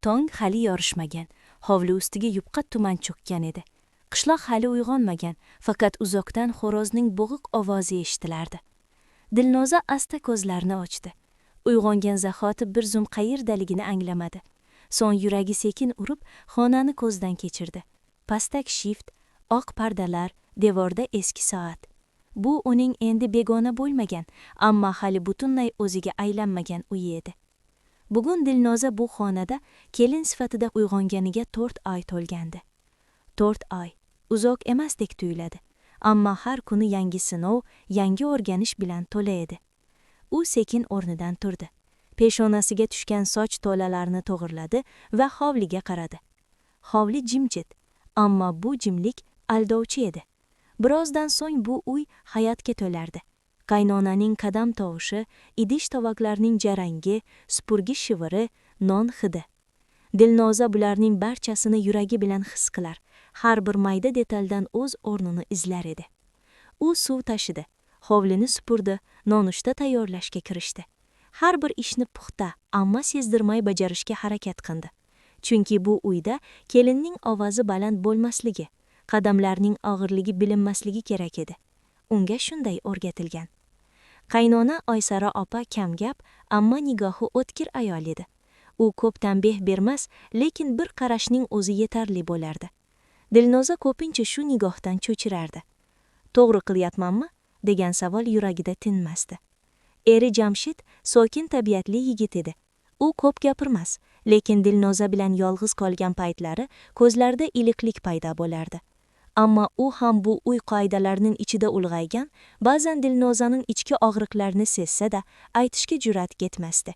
Tong hali yorishmagan, hovli ustiga yupqa tuman cho'kkan edi. Qishloq hali uyg'onmagan, faqat uzoqdan xo'rozning bo'g'iq ovozi eshitilardi. Dilnoza asta ko'zlarini ochdi. Uyg'ongan zahoti bir zum qayerdaligini anglamadi. So'ng yuragi sekin urib, xonani ko'zdan kechirdi. Pastak shift, oq pardalar, devorda eski soat. Bu uning endi begona bo'lmagan, ammo hali butunlay o'ziga aylanmagan uyi edi. Bugun Dilnoza bu xonada kelin sifatida uyg'onganiga 4 oy to'lgandi. 4 oy uzoq emasdek tuyuladi, ammo har kuni yangi sinov, yangi o'rganish bilan to'la edi. U sekin o'rnidan turdi. Peshonasiga tushgan soch tolalarini to'g'irladi va hovliga qaradi. Hovli jimjit, ammo bu jimlik aldovchi edi. Birozdan so'ng bu uy hayotga to'lardi. Qaynonaning qadam tovushi, idish tovoqlarning jarangi, supurgi shiviri, non hidi. Dilnoza bularning barchasini yuragi bilan his qilar, har bir mayda detaldan o'z o'rnini izlar edi. U suv tashidi, hovlini supurdi, nonushta tayyorlashga kirishdi. Har bir ishni puxta, ammo sezdirmay bajarishga harakat qildi. Chunki bu uyda kelinning ovozi baland bo'lmasligi, qadamlarning og'irligi bilinmasligi kerak edi. Unga shunday o'rgatilgan. Qaynona Oysara opa kamgap, ammo nigohi o'tkir ayol edi. U ko'p tanbeh bermas, lekin bir qarashning o'zi yetarli bo'lardi. Dilnoza ko'pincha shu nigohdan cho'chirardi. "To'g'ri qilyapmanmi?" degan savol yuragida tinmasdi. Eri Jamshid sokin tabiatli yigit edi. U ko'p gapirmas, lekin Dilnoza bilan yolg'iz qolgan paytlari ko'zlarida iliqlik paydo bo'lardi. Ammo u ham bu uy qoidalarining ichida ulg'aygan, ba'zan Dilnozaning ichki og'riqlarini sezsa-da, aytishga jur'at etmasdi.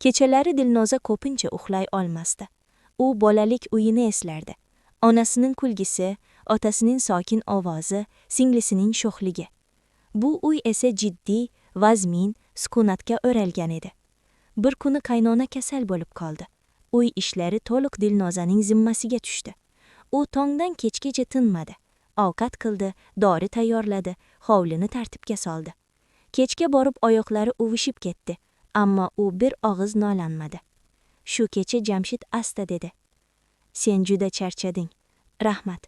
Kechalari Dilnoza ko'pincha uxlay olmasdi. U bolalik uyini eslardi. Onasining kulgisi, otasining sokin ovozi, singlisining sho'xligi. Bu uy esa jiddiy, vazmin, sukunatga o'ralgan edi. Bir kuni qaynona kasal bo'lib qoldi. Uy ishlari to'liq Dilnozaning zimmasiga tushdi. U tongdan kechgacha tinmadi. Ovqat qildi, dori tayyorladi, hovlini tartibga soldi. Kechga borib oyoqlari uvishib ketdi, ammo u bir og'iz nolanmadi. Shu kecha Jamshid asta dedi: "Sen juda charchading. Rahmat."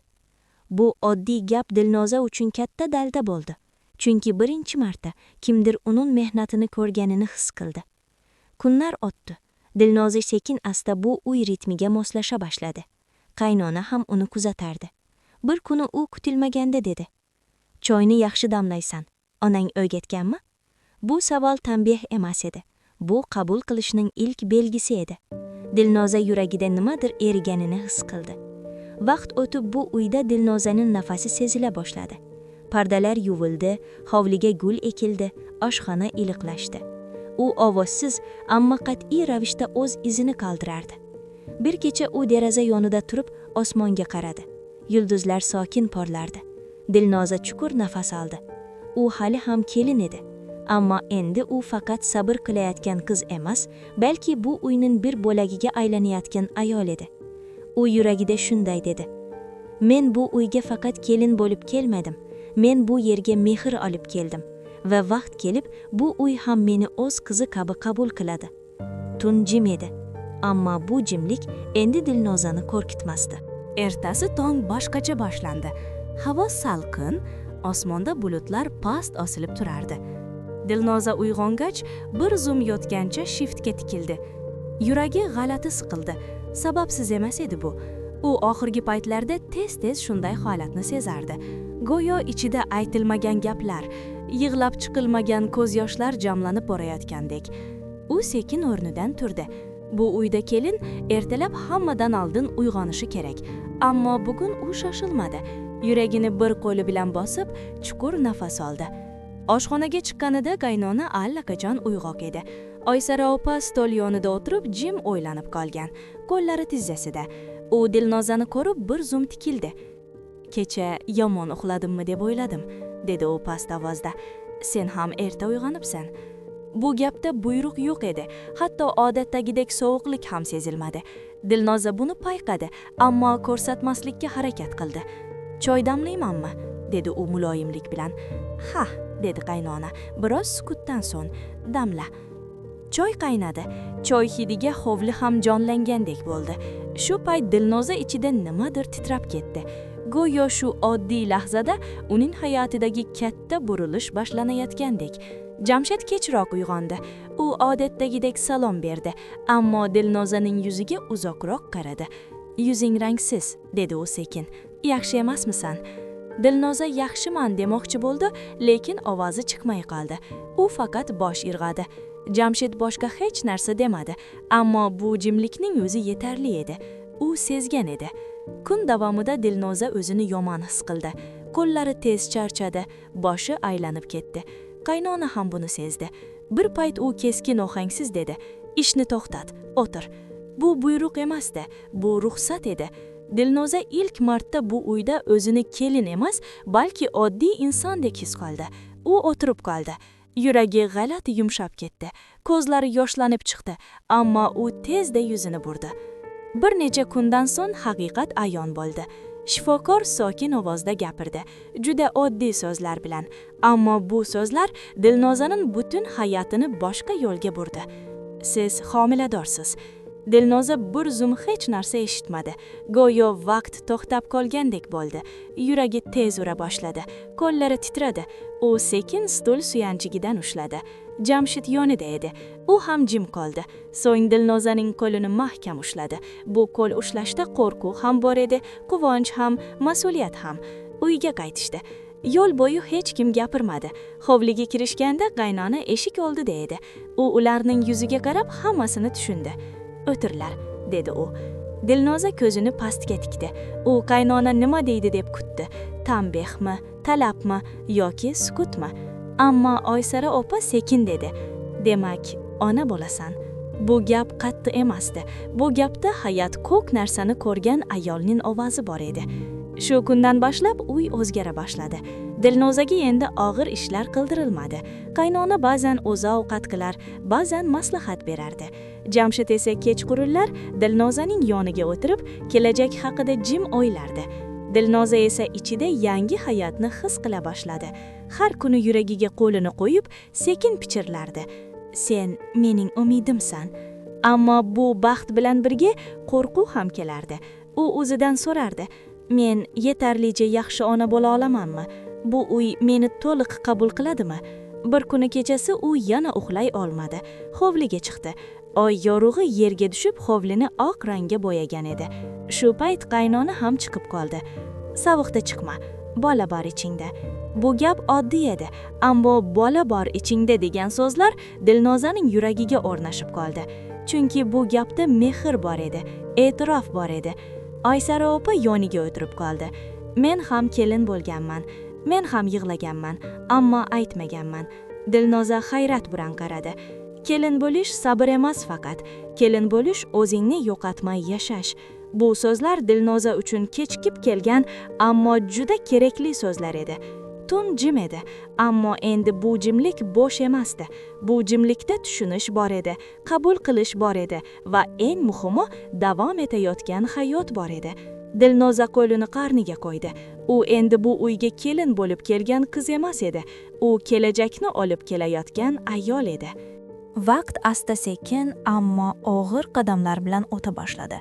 Bu oddiy gap Dilnoza uchun katta dalda bo'ldi. Chunki birinchi marta kimdir uning mehnatini ko'rganini his qildi. Kunlar o'tdi. Dilnoza sekin asta bu uy ritmiga moslasha boshladi. Qaynona ham uni kuzatardi. Bir kuni u kutilmaganda dedi: "Choyni yaxshi damlaysan. Onang o'rgatganmi?" Bu savol tanbeh emas edi. Bu qabul qilishning ilk belgisi edi. Dilnoza yuragida nimadir eriganini his qildi. Vaqt o'tib, bu uyda Dilnozaning nafasi sezila boshladi. Pardalar yuvildi, hovliga gul ekildi, oshxona iliqlashdi. U ovozsiz, ammo qat'iy ravishda o'z izini qoldirardi. Bir kecha u deraza yonida turib osmonga qaradi. Yulduzlar sokin porlardi. Dilnoza chuqur nafas oldi. U hali ham kelin edi. Ammo endi u faqat sabr qilayotgan qiz emas, balki bu uyning bir bo'lagiga aylanayotgan ayol edi. U yuragida shunday dedi: "Men bu uyga faqat kelin bo'lib kelmadim. Men bu yerga mehr olib keldim va vaqt kelib bu uy ham meni o'z qizi kabi qabul qiladi." Tun jim edi. Ammo bu jimlik endi Dilnozani qo'rqitmasdi. Ertasi tong boshqacha boshlandi. Havo salqin, osmonda bulutlar past osilib turardi. Dilnoza uyg'ongach, bir zum yotgancha shiftga tikildi. Yuragi g'alati siqildi. Sababsiz emas edi bu. U oxirgi paytlarda tez-tez shunday holatni sezardi. Go'yo ichida aytilmagan gaplar, yig'lab chiqilmagan ko'z yoshlar jamlanib borayotgandek. U sekin o'rnidan turdi. Bu uyda kelin ertalab hammadan oldin uyg'onishi kerak. Ammo bugun u shoshilmadi. Yuragini bir qo'li bilan bosib, chuqur nafas oldi. Oshxonaga chiqqanida qaynona allaqachon uyg'oq edi. Oysara opa stol yonida o'tirib, jim o'ylanib qolgan. Qo'llari tizzasida. U Dilnozani ko'rib bir zum tikildi. "Kecha yomon uxladimmi deb o'yladim", dedi u past ovozda. "Sen ham erta uyg'onibsan." Bu gapda buyruq yo'q edi. Hatto odatdagidek sovuqlik ham sezilmadi. Dilnoza buni payqadi, ammo ko'rsatmaslikka harakat qildi. "Choy damlaymanmi?" dedi u muloyimlik bilan. "Ha", dedi qaynona, biroz sukutdan so'ng. "Damla." Choy qaynadi. Choy hidiga hovli ham jonlangandek bo'ldi. Shu payt Dilnoza ichida nimadir titrab ketdi. Go'yo shu oddiy lahzada uning hayotidagi katta burilish boshlanayotgandek. Jamshid kechroq uyg'ondi. U odatdagidek salom berdi, ammo Dilnozaning yuziga uzoqroq qaradi. "Yuzing rangsiz", dedi u sekin. "Yaxshi emasmisan?" Dilnoza yaxshiman demoqchi bo'ldi, lekin ovozi chiqmay qoldi. U faqat bosh irg'adi. Jamshid boshqa hech narsa demadi, ammo bu jimlikning o'zi yetarli edi. U sezgan edi. Kun davomida Dilnoza o'zini yomon his qildi. Qo'llari tez charchadi, boshi aylanib ketdi. Qaynona ham buni sezdi. Bir payt u keskin ohangsiz dedi: "Ishni to'xtat, o'tir." Bu buyruq emasdi, bu ruxsat edi. Dilnoza ilk marta bu uyda o'zini kelin emas, balki oddiy insondek his qildi. U o'tirib qoldi. Yuragi g'alati yumshab ketdi. Ko'zlari yoshlanib chiqdi, ammo u tezda yuzini burdi. Bir necha kundan so'ng haqiqat ayon bo'ldi. Shifokor sokin ovozda gapirdi. Juda oddiy so'zlar bilan, ammo bu so'zlar Dilnozaning butun hayotini boshqa yo'lga burdi. "Siz homiladorsiz." Dilnoza bir zum hech narsa eshitmadi. Go'yo vaqt to'xtab qolgandek bo'ldi. Yuragi tez ura boshladi. Qo'llari titradi. U sekin stul suyanchigidan ushladi. Jamshid yonida edi. U ham jim qoldi. So'ng Dilnozaning qo'lini mahkam ushladi. Bu qo'l ushlashda qo'rquv ham bor edi, quvonch ham, mas'uliyat ham. Uyga qaytishdi. Yo'l bo'yi hech kim gapirmadi. Hovliga kirishganda qaynona eshik oldida edi. U ularning yuziga qarab hammasini tushundi. "O'tirlar", dedi u. Dilnoza ko'zini pastga tikdi. U qaynona nima deydi deb kutdi. Tanbehmi, talabmi yoki sukutmi? Ammo Oysara opa sekin dedi: "Demak, ona bo'lasan." Bu gap qattiq emasdi. Bu gapda hayot ko'p narsani ko'rgan ayolning ovozi bor edi. Shu kundan boshlab uy o'zgara boshladi. Dilnozaga endi og'ir ishlar qildirilmadi. Qaynona ba'zan o'zi ovqat qilar, ba'zan maslahat berardi. Jamshid esa kechqurunlar Dilnozaning yoniga o'tirib, kelajak haqida jim o'ylardi. Dilnoza esa ichida yangi hayotni his qila boshladi. Har kuni yuragiga qo'lini qo'yib, sekin pichirlardi: "Sen mening umidimsan." Ammo bu baxt bilan birga qo'rquv ham kelardi. U o'zidan so'rardi: "Men yetarlicha yaxshi ona bo'la olamanmi? Bu uy meni to'liq qabul qiladimi?" Bir kuni kechasi u yana uxlay olmadi. Hovliga chiqdi. Oy yorug'i yerga tushib, hovlini oq rangga bo'yagan edi. Shu payt qaynona ham chiqib qoldi. "Sovuqda chiqma, bola bor ichingda." Bu gap oddiy edi, ammo "bola bor ichingda" degan so'zlar Dilnozaning yuragiga o'rnashib qoldi. Chunki bu gapda mehr bor edi, e'tirof bor edi. Oysara opa yoniga o'tirib qoldi. "Men ham kelin bo'lganman. Men ham yig'laganman, ammo aytmaganman." Dilnoza hayrat bilan qaradi. Kelin bo'lish sabr emas faqat. Kelin bo'lish o'zingni yo'qotmay yashash. Bu so'zlar Dilnoza uchun kechikib kelgan, ammo juda kerakli so'zlar edi. Tun jim edi, ammo endi bu jimlik bo'sh emasdi. Bu jimlikda tushunish bor edi, qabul qilish bor edi va eng muhimi, davom etayotgan hayot bor edi. Dilnoza qo'lini qarniga qo'ydi. U endi bu uyga kelin bo'lib kelgan qiz emas edi. U kelajakni olib kelayotgan ayol edi. Vaqt asta-sekin, ammo og'ir qadamlar bilan o'ta boshladi.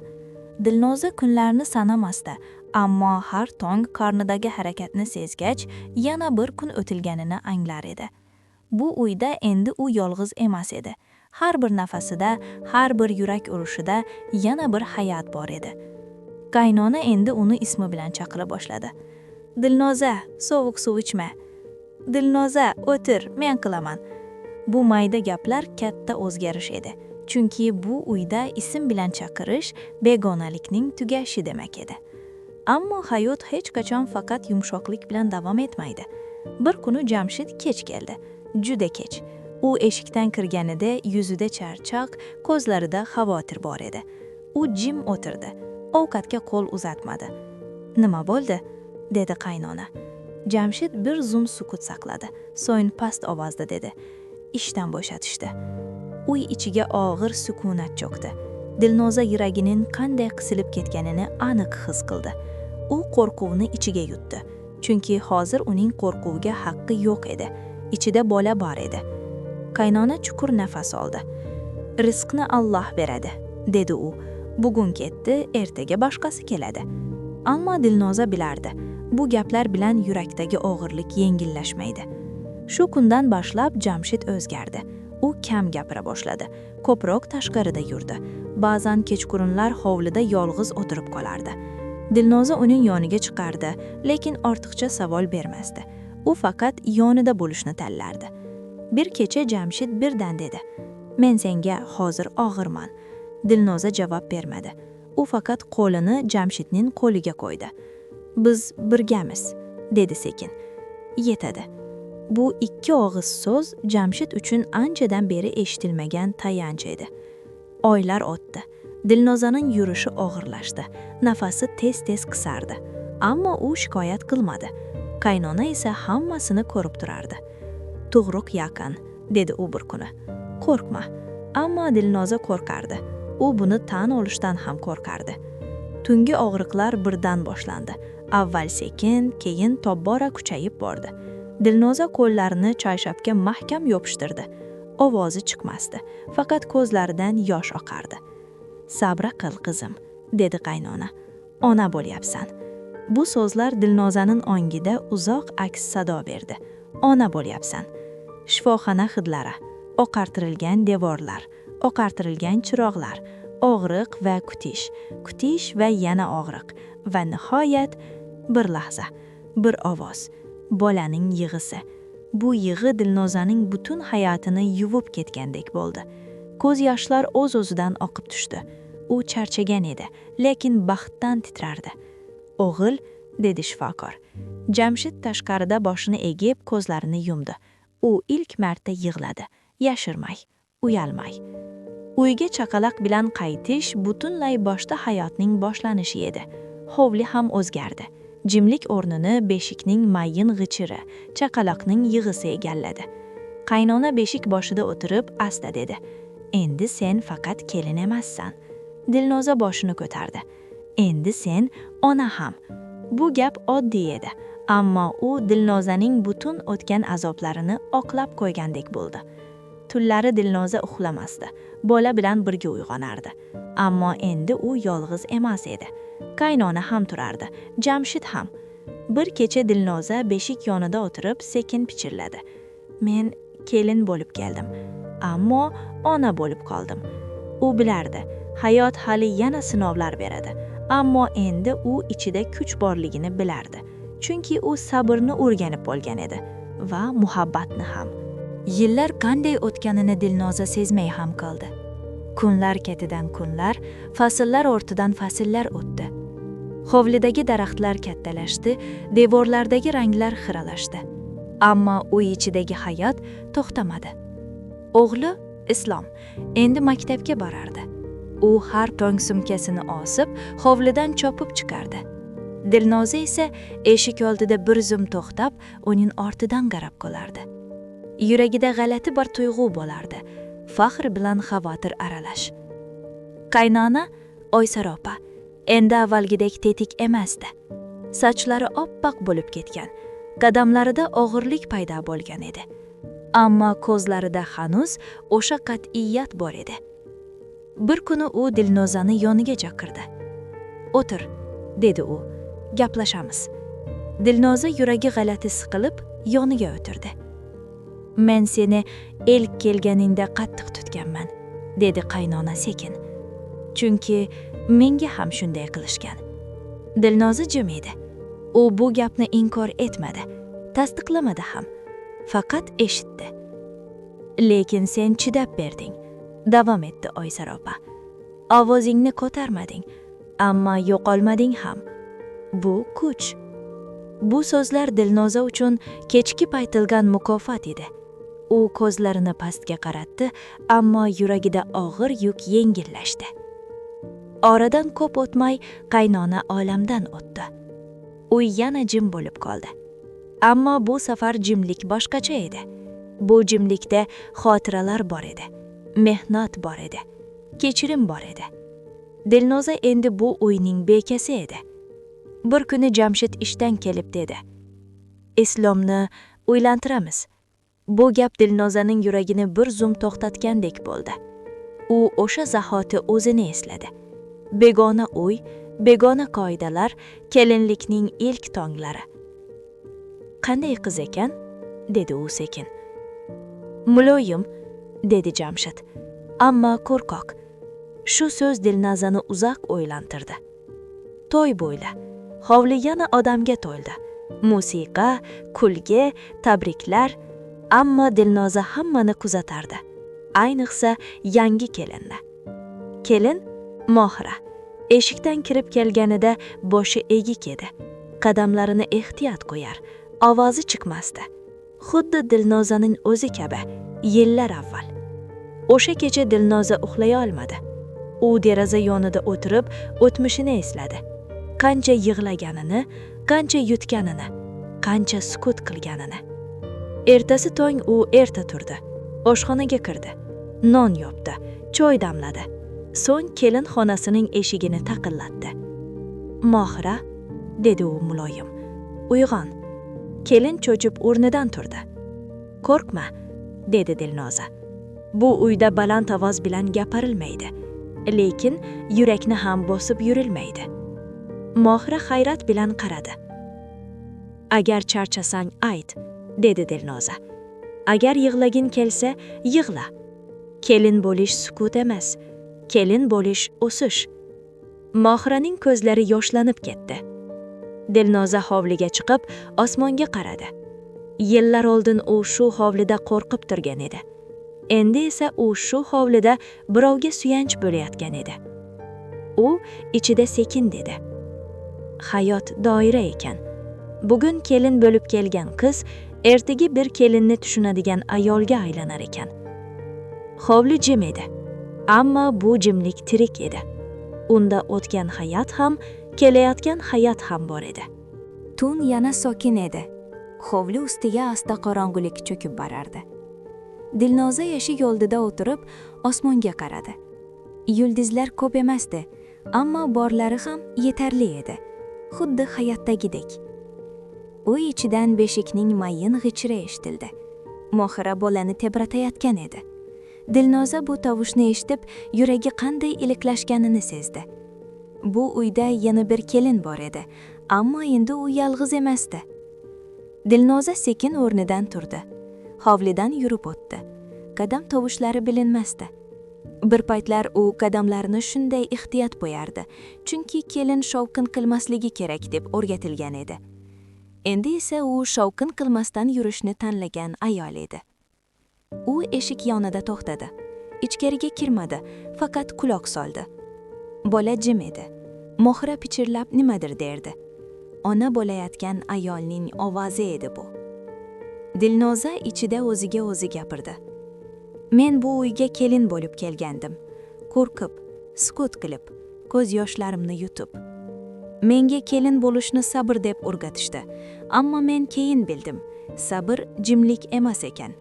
Dilnoza kunlarni sanamasdi, ammo har tong qornidagi harakatni sezgach, yana bir kun o'tilganini anglar edi. Bu uyda endi u yolg'iz emas edi. Har bir nafasida, har bir yurak urishida yana bir hayot bor edi. Qaynona endi uni ismi bilan chaqira boshladi. "Dilnoza, sovuq suv ichma. Dilnoza, o'tir, men qilaman." Bu mayda gaplar katta o'zgarish edi. Chunki bu uyda ism bilan chaqirish begonalikning tugashi demak edi. Ammo hayot hech qachon faqat yumshoqlik bilan davom etmaydi. Bir kuni Jamshid kech keldi. Juda kech. U eshikdan kirganida yuzida charchoq, ko'zlarida xavotir bor edi. U jim o'tirdi. Ovqatga qo'l uzatmadi. "Nima bo'ldi?" dedi qaynona. Jamshid bir zum sukut saqladi. So'ng past ovozda dedi: "Ishdan bo'shatishdi." Uy ichiga og'ir sukunat cho'kdi. Dilnoza yuragining qanday qisilib ketganini aniq his qildi. U qo'rquvni ichiga yutdi. Chunki hozir uning qo'rquvga haqqi yo'q edi. Ichida bola bor edi. Qaynona chuqur nafas oldi. Rizqni Alloh beradi, dedi u. Bugun ketdi, ertaga boshqasi keladi. Ammo Dilnoza bilardi, bu gaplar bilan yurakdagi og'irlik yengillashmaydi. Shu kundan boshlab Jamshid o'zgardi. U kam gapira boshladi. Ko'proq tashqarida yurdi. Ba'zan kechqurunlar hovlida yolg'iz o'tirib qolardi. Dilnoza uning yoniga chiqardi, lekin ortiqcha savol bermasdi. U faqat yonida bo'lishni tanlardi. Bir kecha Jamshid birdan dedi: "Men senga hozir og'irman." Dilnoza javob bermadi. U faqat qo'lini Jamshidning qo'liga qo'ydi. "Biz birgamiz", dedi sekin. "Yetadi." Bu ikki og'iz so'z Jamshid uchun anchadan beri eshitilmagan tayanch edi. Oylar o'tdi. Dilnozaning yurishi og'irlashdi. Nafasi tez-tez qisardi. Ammo u shikoyat qilmadi. Qaynona esa hammasini ko'rib turardi. "Tug'ruq yaqin", dedi u bir kuni. "Qo'rqma." Ammo Dilnoza qo'rqardi. U buni tan olishdan ham qo'rqardi. Tungi og'riqlar birdan boshlandi. Avval sekin, keyin tobora kuchayib bordi. Dilnoza qo'llarini choyshabga mahkam yopishtirdi. Ovozi chiqmasdi. Faqat ko'zlaridan yosh oqardi. "Sabr qil, qizim", dedi qaynona. "Ona bo'lyapsan." Bu so'zlar Dilnozaning ongida uzoq aks sado berdi. Ona bo'lyapsan. Shifoxona hidlari, oqartirilgan devorlar, oqartirilgan chiroqlar, og'riq va kutish, kutish va yana og'riq va nihoyat bir lahza, bir ovoz, bolaning yig'isi. Bu yig'i Dilnozaning butun hayotini yuvib ketgandek bo'ldi. Ko'z yoshlar o'z-o'zidan oqib tushdi. U charchagan edi, lekin baxtdan titrardi. "O'g'il", dedi shifokor. Jamshid tashqarida boshini egib, ko'zlarini yumdi. U ilk marta yig'ladi, yashirmay, uyalmay. Uyga chaqaloq bilan qaytish butunlay boshqa hayotning boshlanishi edi. Hovli ham o'zgardi. Jimlik o'rnini beshikning mayin g'ichiri, chaqaloqning yig'isi egalladi. Qaynona beshik boshida o'tirib asta dedi: "Endi sen faqat kelin emassan." Dilnoza boshini ko'tardi. "Endi sen ona ham." Bu gap oddiy edi, ammo u Dilnozaning butun o'tgan azoblarini oqlab qo'ygandek bo'ldi. Tunlari Dilnoza uxlamasdi. Bola bilan birga uyg'onardi. Ammo endi u yolg'iz emas edi. Qaynona ham turardi, Jamshid ham. Bir kecha Dilnoza beshik yonida o'tirib sekin pichirladi: "Men kelin bo'lib keldim, ammo ona bo'lib qoldim." U bilardi, hayot hali yana sinovlar beradi, ammo endi u ichida kuch borligini bilardi. Chunki u sabrni o'rganib bo'lgan edi va muhabbatni ham. Yillar qanday o'tganini Dilnoza sezmay ham qoldi. Kunlar ketidan kunlar, fasllar ortidan fasllar o'tdi. Hovlidagi daraxtlar kattalashdi, devorlardagi ranglar xiralashdi. Ammo uy ichidagi hayot to'xtamadi. O'g'li Islom endi maktabga borardi. U har tong sumkasini osib, hovlidan chopib chiqardi. Dilnoza esa eshik oldida bir zum to'xtab, uning ortidan qarab qolardi. Yuragida g'alati bir tuyg'u bo'lardi. Faxr bilan xavotir aralash. Qaynona Oysara opa endi avvalgidek tetik emasdi. Sochlari oppoq bo'lib ketgan, qadamlarida og'irlik paydo bo'lgan edi. Ammo ko'zlarida hanuz o'sha qat'iyat bor edi. Bir kuni u Dilnozani yoniga chaqirdi. "O'tir", dedi u. "Gaplashamiz." Dilnoza yuragi g'alati siqilib, yoniga o'tirdi. "Men seni ilk kelganingda qattiq tutganman", dedi qaynona sekin. "Chunki menga ham shunday qilishgan." Dilnoza jim edi. U bu gapni inkor etmadi, tasdiqlamadi ham. Faqat eshitdi. "Lekin sen chidab berding", davom etdi Oysara opa. "Ovozingni ko'tarmading, ammo yo'qolmading ham. Bu kuch." Bu so'zlar Dilnoza uchun kechikib aytilgan mukofot edi. U ko'zlarini pastga qaratdi, ammo yuragida og'ir yuk yengillashdi. Oradan ko'p o'tmay qaynona olamdan o'tdi. Uy yana jim bo'lib qoldi. Ammo bu safar jimlik boshqacha edi. Bu jimlikda xotiralar bor edi. Mehnat bor edi. Kechirim bor edi. Dilnoza endi bu uyning bekasi edi. Bir kuni Jamshid ishdan kelib dedi: "Islomni uylantiramiz." Bu gap Dilnozaning yuragini bir zum to'xtatgandek bo'ldi. U o'sha zahoti o'zini esladi. Begona uy, begona qoidalar, kelinlikning ilk tonglari. "Qanday qiz ekan?" dedi u sekin. "Muloyim", dedi Jamshid. "Ammo qo'rqoq." Shu so'z Dilnozani uzoq o'ylantirdi. To'y bo'ldi. Hovli yana odamga to'ldi. Musiqa, kulgi, tabriklar, ammo Dilnoza hammani kuzatardi. Ayniqsa yangi kelinni. Kelin Mohira eshikdan kirib kelganida boshi egik edi. Qadamlarini ehtiyot qo'yar, ovozi chiqmasdi. Xuddi Dilnozaning o'zi kabi yillar avval. O'sha kecha Dilnoza uxlay olmadi. U deraza yonida o'tirib, o'tmishini esladi. Qancha yig'laganini, qancha yutganini, qancha sukut qilganini. Ertasi tong u erta turdi. Oshxonaga kirdi. Non yopdi, choy damladi. So'ng kelin xonasining eshigini taqillatdi. "Mohira", dedi u muloyim. "Uyg'on." Kelin cho'chib o'rnidan turdi. "Qo'rqma", dedi Dilnoza. "Bu uyda baland ovoz bilan gapirilmaydi. Lekin yurakni ham bosib yurilmaydi." Mohira hayrat bilan qaradi. "Agar charchasang ayt", dedi Dilnoza. "Agar yig'lagin kelsa, yig'la. Kelin bo'lish sukut emas. Kelin bo'lish o'sish." Mohiraning ko'zlari yoshlanib ketdi. Dilnoza hovliga chiqib, osmonga qaradi. Yillar oldin u shu hovlida qo'rqib turgan edi. Endi esa u shu hovlida birovga suyanch bo'layotgan edi. U ichida sekin dedi: "Hayot doira ekan. Bugun kelin bo'lib kelgan qiz ertaga bir kelinni tushunadigan ayolga aylanar ekan." Hovli jim edi. Ammo bu jimlik tirik edi. Unda o'tgan hayot ham, kelayotgan hayot ham bor edi. Tun yana sokin edi. Hovli ustiga asta qorong'ulik cho'kib borardi. Dilnoza eshik oldida o'tirib, osmonga qaradi. Yulduzlar ko'p emasdi, ammo borlari ham yetarli edi. Xuddi hayotdagidek. Uy ichidan beshikning mayin g'ichiri eshitildi. Mohira bolani tebratayotgan edi. Dilnoza bu tovushni eshitib, yuragi qanday iliqlashganini sezdi. Bu uyda yana bir kelin bor edi, ammo endi u yolg'iz emasdi. Dilnoza sekin o'rnidan turdi. Hovlidan yurib o'tdi. Qadam tovushlari bilinmasdi. Bir paytlar u qadamlarini shunday ehtiyot qo'yardi, chunki kelin shovqin qilmasligi kerak deb o'rgatilgan edi. Endi esa u shovqin qilmasdan yurishni tanlagan ayol edi. U eshik yonida to'xtadi. Ichkariga kirmadi, faqat quloq soldi. Bola jim edi. Mohira pichirlab nimadir derdi. Ona bo'layotgan ayolning ovozi edi bu. Dilnoza ichida o'ziga o'zi gapirdi. Men bu uyga kelin bo'lib kelgandim. Qo'rqib, sukut qilib, ko'z yoshlarimni yutib. Menga kelin bo'lishni sabr deb o'rgatishdi. Ammo men keyin bildim. Sabr jimlik emas ekan.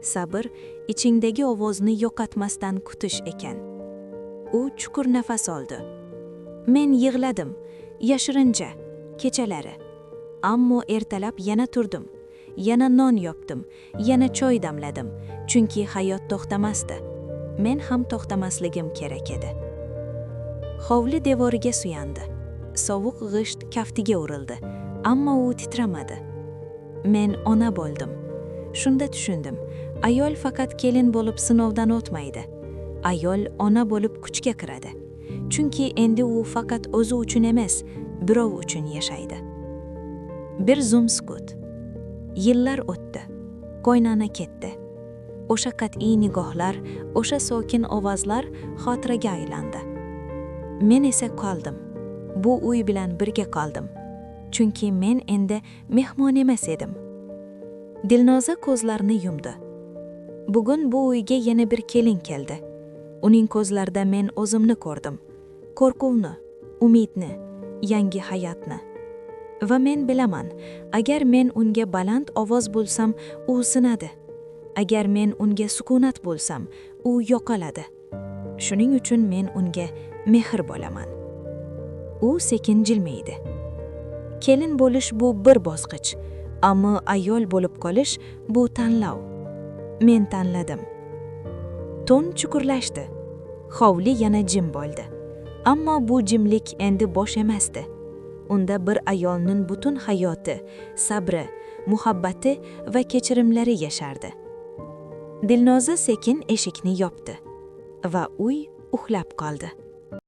Sabr ichingdagi ovozni yo'qotmasdan kutish ekan. U chuqur nafas oldi. Men yig'ladim, yashirincha, kechalari. Ammo ertalab yana turdim. Yana non yopdim, yana choy damladim, chunki hayot to'xtamasdi. Men ham to'xtamasligim kerak edi. Hovli devoriga suyandi. Sovuq g'isht kaftiga urildi, ammo u titramadi. Men ona bo'ldim. Shunda tushundim. Ayol faqat kelin bo'lib sinovdan o'tmaydi. Ayol ona bo'lib kuchga kiradi. Chunki endi u faqat o'zi uchun emas, birov uchun yashaydi. Bir zum sukut. Yillar o'tdi. Qaynona ketdi. O'sha qat'iy nigohlar, o'sha sokin ovozlar xotiraga aylandi. Men esa qoldim. Bu uy bilan birga qoldim. Chunki men endi mehmon emas edim. Dilnoza ko'zlarini yumdi. Bugun bu uyga yana bir kelin keldi. Uning ko'zlarida men o'zimni ko'rdim. Qo'rquvni, umidni, yangi hayotni. Va men bilaman, agar men unga baland ovoz bo'lsam, u sinadi. Agar men unga sukunat bo'lsam, u yo'qoladi. Shuning uchun men unga mehr bo'laman. U sekin jilmaydi. Kelin bo'lish bu bir bosqich, ammo ayol bo'lib qolish bu tanlov. Men tanladim. Tun chuqurlashdi. Hovli yana jim bo'ldi. Ammo bu jimlik endi bo'sh emasdi. Unda bir ayolning butun hayoti, sabri, muhabbati va kechirimlari yashardi. Dilnoza sekin eshikni yopdi va uy uxlab qoldi.